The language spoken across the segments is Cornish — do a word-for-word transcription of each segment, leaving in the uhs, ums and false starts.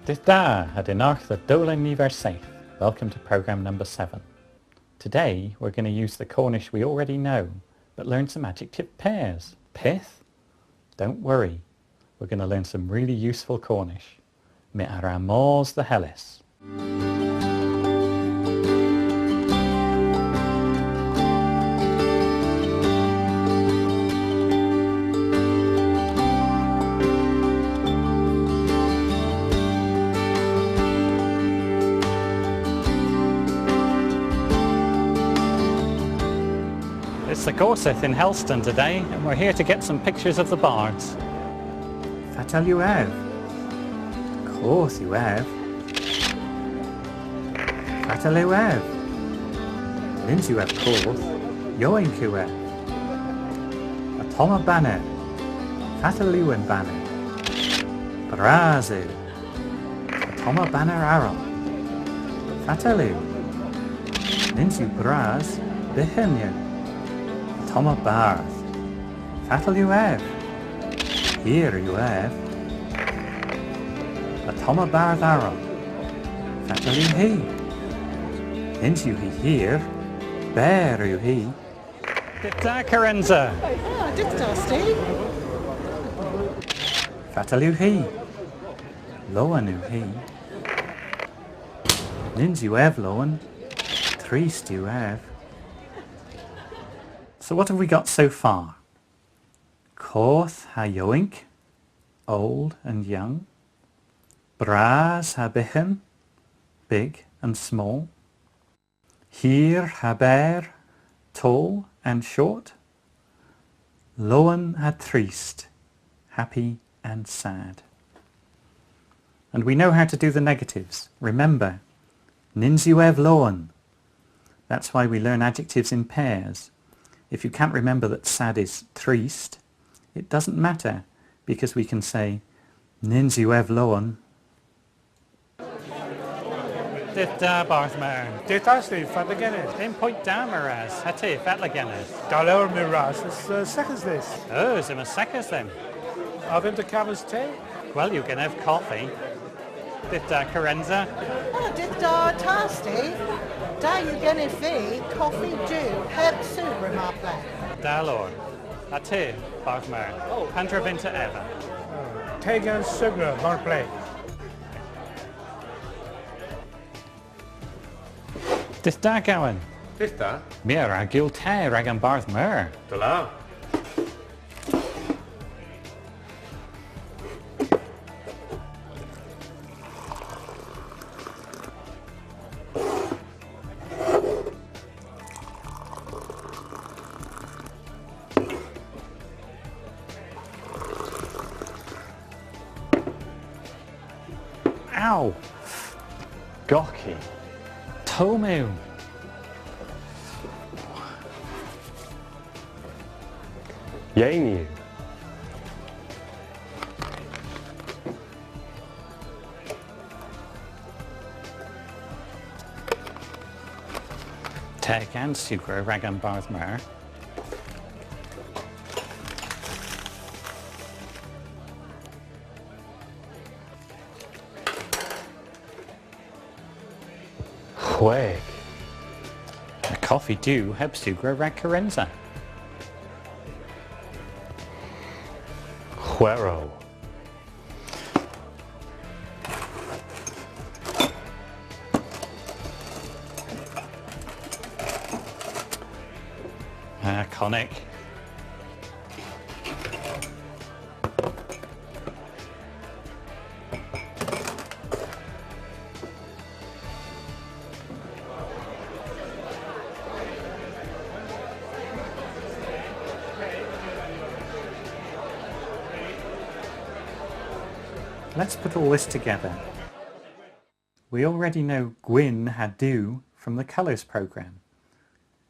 Dydh da, ha dynnargh dhe dowlen niver seyth. Welcome to programme number seven. Today, we're gonna use the Cornish we already know, but learn some adjective pairs. Pyth? Don't worry, we're gonna learn some really useful Cornish. My a wra mos dhe Hellys. It's the Gorsedh in Helston today, and we're here to get some pictures of the bards. Fatel yw ev? Koth yw ev. Fatel yw ev? Nyns yw ev koth. Yowynk yw ev. Ottomma baner. Fatel yw an baner? Bras yw. Ottomma baner arall. Fatel yw? Nyns yw bras, byghan yw. Ottomma bardh. Fatel yw ev? Hir yw ev. Ottomma bardh arall. Fatel yw hi? Nyns yw hi hir, berr yw hi. Dydh da, Kerensa. Ah, dydh da, Steve. Fatel yw hi? Lowen yw hi. Nyns yw ev lowen. Trist yw ev. So what have we got so far? Koth ha yowynk, old and young. Bras ha byghan, big and small. Hir ha berr, tall and short. Lowen ha trist, happy and sad. And we know how to do the negatives. Remember, nyns yw ev lowen. That's why we learn adjectives in pairs. If you can't remember that sad is trist, it doesn't matter, because we can say, nyns yw ev lowen. Dydh da, Bardh Meur. Dydh da, Steve, fatla genes? Yn poynt da, meur ras. Ha ty, fatla genes? Da lowr, meur ras. Eus, uh, seghys dhis? Eus, yma seghys dhymm. A vynn'ta kavos te? Gwell yw genev koffi. Dydh da, Kerensa. Oh, dydh da, ta, Steve. Da yw genev vy koffi du heb sugra, mar pleg. Da lowr. Ha ty, Bardh Meur. Pandra vynn'ta eva? Te gans sugra, mar pleg. Dydh da, Gawen. Dydh da. My a wra gul te rag an Bardh Meur. Da lowr. Ow! Goki. Tomm yw. Yeyn yw. Teg an sugra rag an Bardh Meur. Hweg. Ha koffi du heb sugra rag Kerensa. Hwerow. Ah, Connick. Let's put all this together. We already know gwynn ha du from the colours programme.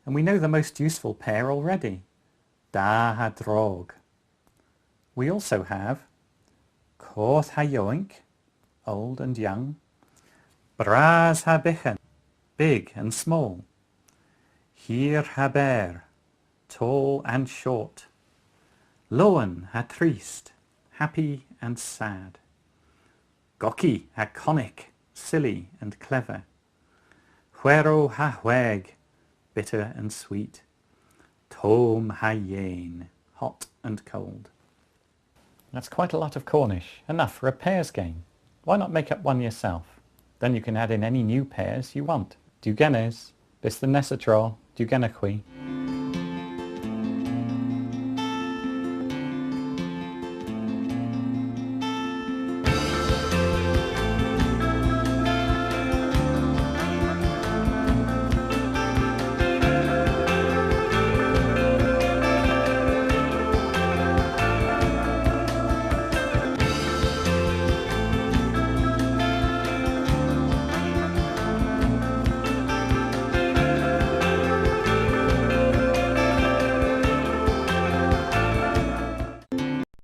And we know the most useful pair already. Da ha drog. We also have koth ha yowynk, old and young. Bras ha byghan, big and small. Hir ha berr, tall and short. Lowen ha trist, happy and sad. Goki ha konnyk, silly and clever. Hwerow ha hweg, bitter and sweet. Tomm ha yeyn, hot and cold. That's quite a lot of Cornish. Enough for a pairs game. Why not make up one yourself? Then you can add in any new pairs you want. Duw genes, bys dhe'n nessa tro, duw genowgh hwi.